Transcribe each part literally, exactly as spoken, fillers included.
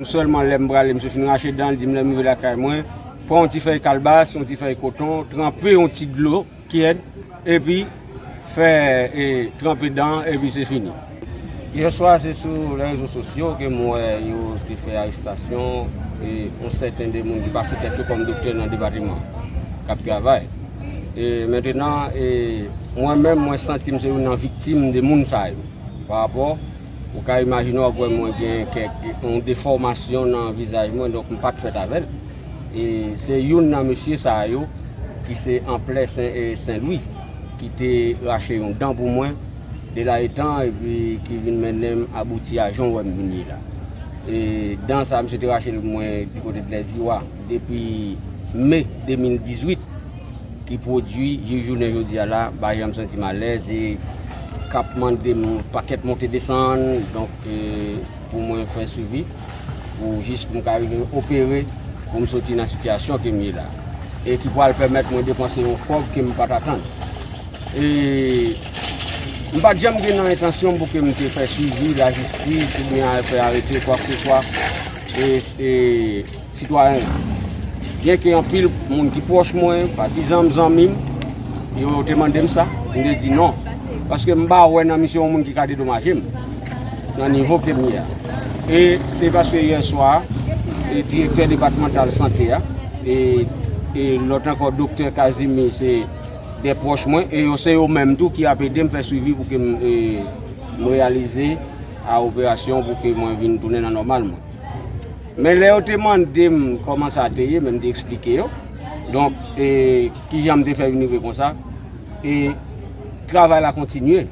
Sèlman lè m prale, misye fin rache dan, li di m lè m rive lakay mwen, pran yon ti fèy kalbas, yon ti fèy koton, tranpe yon ti dlo kyèd, epi fè, e, tranpe dan, epi se fini. Yè swa, se sou lè rezo sosyo ke m wè yo te fè arestasyon, e, yon sèten de moun ki pase tèt yo kòm doktè nan depatman k ap travay. E, mentenan, e, mwen menm, mwen santi m se youn nan viktim de moun sa yo. Pa rapò, ou ka imajine w ap wè mwen gen kèk, yon defòmasyon nan vizaj mwen, donk m pa t fèt avè l. E se youn nan mesye sa yo ki se anplè Sen, e, Sen Lwi ki te rache yon dan pou mwen de la etan epi ki vin mennen m abouti a jan w wè m vin ye la. E dan sa, misye te rache l pou mwen di kote de Lèziwa depi me de mil dizuit. Ki pwodui jis jounen jodi a la, m pa janm santi m alèz e k ap mande m yon pakèt monte desann, donk, e, pou mwen fè swivi, pou jis pou m ka rive opere, pou m soti nan sitiyasyon ke m ye la, e ki pral pèmèt mwen depanse yon kòb ke m pa t atann. E m pa t janm gen nan entansyon m pou ke m te fè swivi lajistis oubyen fè arete kwakeseswa. E, e, sitwayen an. Byenke anpil moun ki pwòch mwen, patizan m, zanmi m, yo te mande m sa, m te di non. Paske m pa wè nan misye yon moun ki ka dedomaje m nan nivo ke m ye a. E se paske yè swa, e direktè depatmantal sante a, e, e lòt ankò, doktè Kazimi, se de pwòch mwen, e yo se yo menm tou ki ap ede m fè swivi pou ke m, e, m reyalize a operasyon pou ke mwen vin tounen nan nòmal mwen. Men lè yo te mande m kòman sa te ye, men m te eksplike yo. Donk, e, kijan m te fè vin rive konsa, e, travay la kontinye.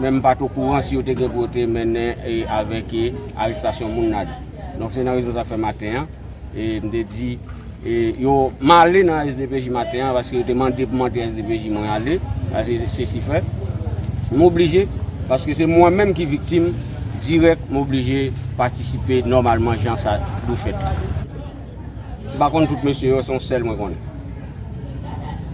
Men m pa t okouran si yo te gen pou yo te mennen, e, avèk, e, arestasyon moun ladan. Donk, se nan rezon sa k fè maten an, e, m te di, e, yo, m ale nan S D P J maten an, paske yo te mande pou m antre S D P J, mwen ale, paske se si fè. M oblije, paske se mwen menm ki viktim dirèk, m oblije patisipe nòmalman jan sa dwe fèt la. M pa konn tout mesye yo, se yon sèl mwen konnen.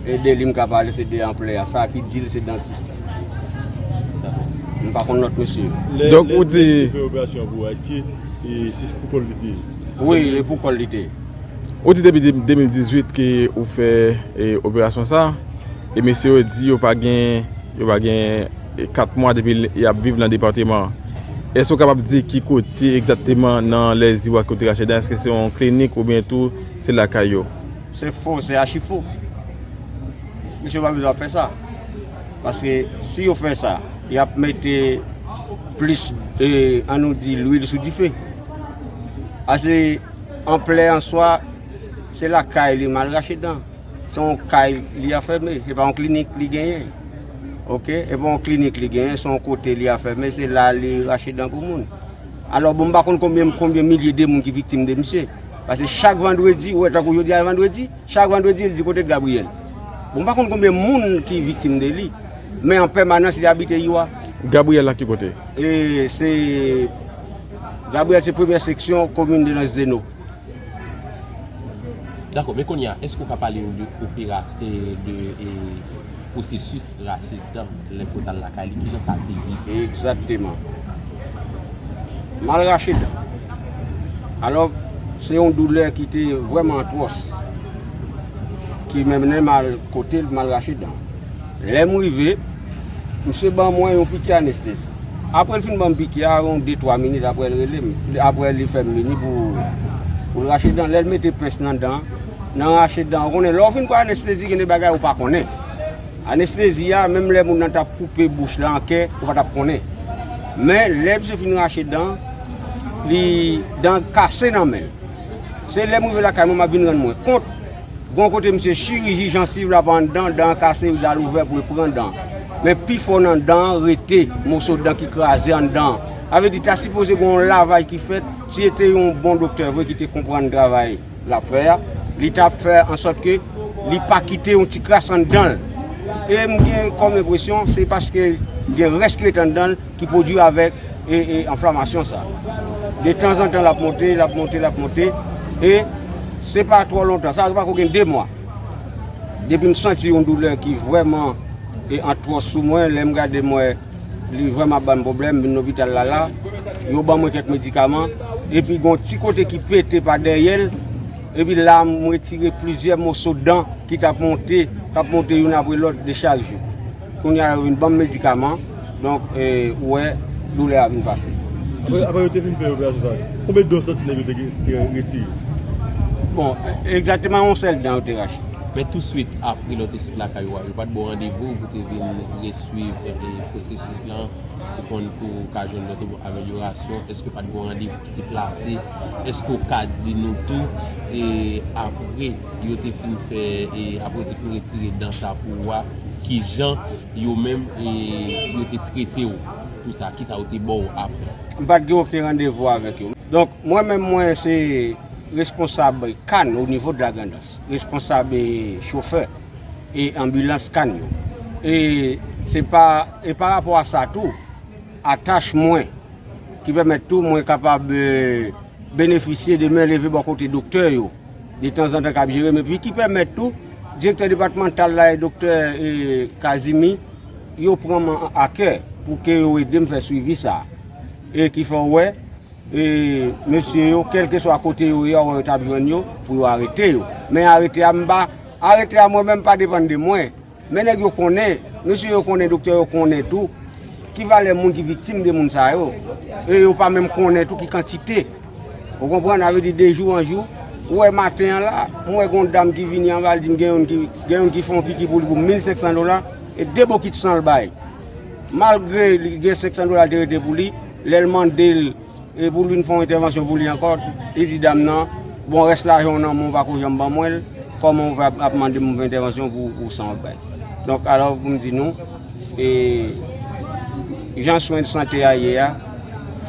E de li m ka pale, se de anplè a. Sa ki di l se dantis la. M pa konn lòt mesye yo. Donk, ou di, lè, lè li te fè operasyon pou ou a, èske, e, se pou kò l li te ye? Wi, se pou kò l li te ye. Ou di depi de-, de mil dizuit ke ou fè, e, operasyon sa, e mesye yo di yo pa gen, yo pa gen, e, kat mwa depi l, y ap viv nan depatman an. Èske w kapab di ki kote egzakteman nan Lèziwa ke w te rache dan? Èske se yon klinik oubyen tou se lakay yo? Se fo, se achi fo. Misye pa bezwen ap fè sa. Paske si yo fè sa, y ap mete plis, e, ann nou di, lwil sou dife. Ase anplè an swa, se lakay li m al rache dan. Se yon kay li afème, se pa yon klinik li genyen. Oke? Se pa yon klinik li genyen, se yon kote li afème, se la li rache dan pou moun. Alò, bon, m pa konn konbyen, konbyen milye de moun ki viktim de misye. Paske chak vandredi, ou wè, tankou jodi a vandredi, chak vandredi, li di kote Gabriyèl. Bon, m pa konn konbyen moun ki viktim de li, men an pèmanans, li abite Iwa. Gabriyèl la ki kote? E se, Gabriyèl se premyè seksyon komin de Anse des Noix. Dakò, men kounye a, èske w ka pale nou de opera-, e, de, e, pwosesis rache dan lè ke w t al lakay li, kijan sa te ye? Egzakteman. M al rache dan. Alò, se yon doulè ki te vrèman atwòs, ki mennen m al kote l, m al rache dan. Lè m rive, misye ban mwen yon piki anestezi. Apre l fin ban m piki a, yon de twa minit apre l rele m, apre li fè m vini pou, pou l rache dan. Lè l mete pens nan dan, nan rache dan, ou konnen, lè w fin pran anestezi, gen de bagay ou pa konnen. Anestezi a, menm lè moun nan t ap koupe bouch la an kè, ou pa t ap konnen. Men, lè misye fin rache dan, li, dan kase nan men l. Se lè m rive lakay mwen, m ap vin rann mwen kont. Gon kote misye chiriji jansiv la pa anndan, dan an kase, li al ouvè pou l pran dan. Men pifò nan dan an rete, moso dan ki kraze anndan an. Sa vle di, ta sipoze gon lavaj ki fèt, si se te yon bon doktè vre ki te konprann travay l ap fè a, li t ap fè ansòt ke li pa kite yon ti kras anndan l. E m gen kòm enpresyon, se paske gen rès ki ret anndan l ki pwodui avèk, e, e, anflamasyon sa. De tanzantan, l ap monte, l ap monte, l ap monte. E se pa twò lontan, sa pako gen de mwa. Depi m santi yon doulè ki vrèman, e, atwòs sou mwen, lè m gade m wè li vrèman ap ban m pwoblèm, m vin lopital la la. Yo ban mwen kèk medikaman, Epi gen yon ti kote ki pete pa dèyè l, epi la m retire plizyè moso dan ki t ap monte, k ap monte youn apre lòt de chak jou. Kounye a yo vin ban m medikaman, donk, e, ou wè, doulè a vin pase. Apre, apre yo te fin fè operasyon sa, konbyen dan santinèl yo te, te retire? Bon, egzakteman yon sèl dan yo te rache. Men touswit apre lè w te sot lakay ou a, yo pa t ba w randevou pou te vin reswiv, e, pwosesis lan, pou konn pou w ka jwenn lòt amelyorasyon? Èske pa t gen yon randevou ki te plase? Èske w ka di nou tou, e, apre yo te fin fè, e, apre yo te fin retire dan sa pou ou a, kijan yo menm, e, yo te trete w pou sa, kisa yo te ba w apre? M pa t gen okenn randevou avèk yo. Donk, mwen menm, mwen se responsab kann o nivo de la Grandans, responsab, e, chofè e anbilans kann yo. E se pa, e pa rapò a sa tou, atach mwen ki pèmèt tou mwen kapab, e, benefisye de men leve bò kote doktè yo, detanzantan k ap jere m, epi ki pèmèt tou direktè depatmantal la e doktè, e, Kazimi, yo pran m a kè pou ke yo ede m fè swivi sa a. E ki fè w wè, e, mesye yo, kèlkeswa kote yo ye, w wè yo t ap jwenn yo pou yo arete yo. Men arete a, m pa, arete a mwen menm pa depann de mwen. Men nèg yo konnen, mesye yo konnen, doktè yo konnen tou ki valè moun ki viktim de moun sa yo. E yo pa menm konnen tou ki kantite. Ou konprann? Sa vle di de jou an jou, ou wè maten an la, m wè gen yon dam ki vini anba, l di m gen youn ki, gen youn ki fè yon piki pou li pou mil senk san dola, e de bokit san l bay. Malgre li gen senk san dola l te rete pou li, lè l mande l, e pou l vin fè yon entèvansyon pou li ankò, li di dam nan, bon, rès lajan w nan men w pa ko janm ban mwen l, kòman w va ap mande m fè entèvansyon pou, pou san w bay? Donk, alò, pou m di nou, e, jan swen sante a ye a,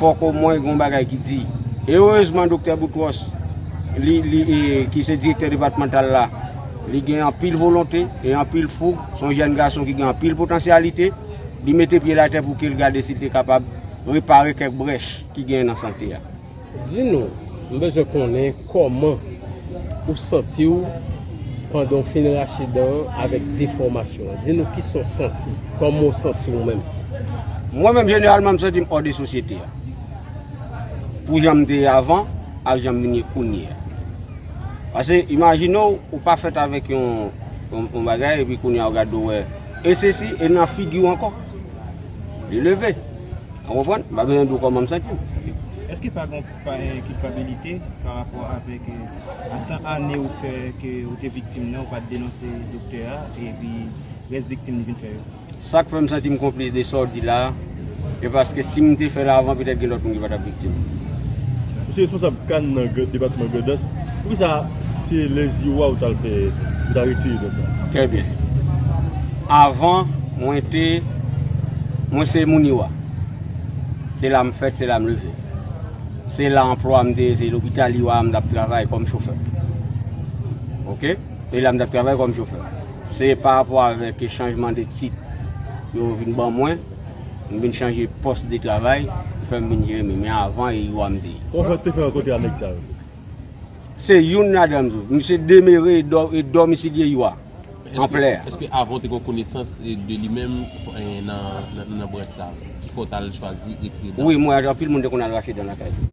fòk omwen gen yon bagay ki di. E erezman, doktè Boutros, li, li, e, ki se direktè depatmantal la, li gen anpil volonte e anpil foug. Se yon jèn gason ki gen anpil potansyalite. Li mete pye l atè pou ke l gade si l te kapab repare kèk brèch ki genyen nan sante a. Di nou, m bezwen konnen kòman ou santi w pandan w fin rache dan an avèk defòmasyon an. Di nou kisa w santi, kòman w santi w menm? Mwen menm, jeneralman, m santi m hors de sosyete a. Pou jan m te ye avan, ak jan m vin ye kounye a. Paske, imajine w, ou pa fèt avèk yon, yon, yon bagay, epi kounye a w gade w wè, e sesi, e nan figi w ankò. Li leve. Ou konprann? M pa bezwen di w kòman m santi m. Èske pa gen pa, eh, kilpabilite pa rapò avèk, eh, atan ane ou fè ke ou te viktim nan, ou pa t denonse doktè a, epi rès viktim li vin fè yo? Sa k fè m santi m konplis de sa w di la a, e paske si m te fè l avan, petèt gen lòt moun ki pa t ap viktim. Ou se responsab kann nan Gran-, depatman Grandans. Poukisa se lè Ziwa ou t al fè, ou t al retire dan sa? Trè byen. Avan, mwen te, mwen se moun Iwa. Se la m fèt, se la m leve. Se la anplwa m te ye, se lopital Iwa m t ap travay kòm chofè. Oke? E la m t ap travay kòm chofè. Se pa rapò avèk chanjman de tit yo vin ban mwen, m vin chanje pòs de travay, fè m vin Jeremi. Men avan, e Iwa m te ye. Kòman fè w te fè rankontre ak nèg sa yo? Se youn ladan m tou. Misye demere e dò-, e dòmisilye Iwa, an plè a. Èske avan w te gen konesans, eh, de li menm, eh, nan, nan, nan branch sa a? Ki fè w t al chwazi retire dan? Wi, mwen, anpil moun te konn al rache dan lakay li.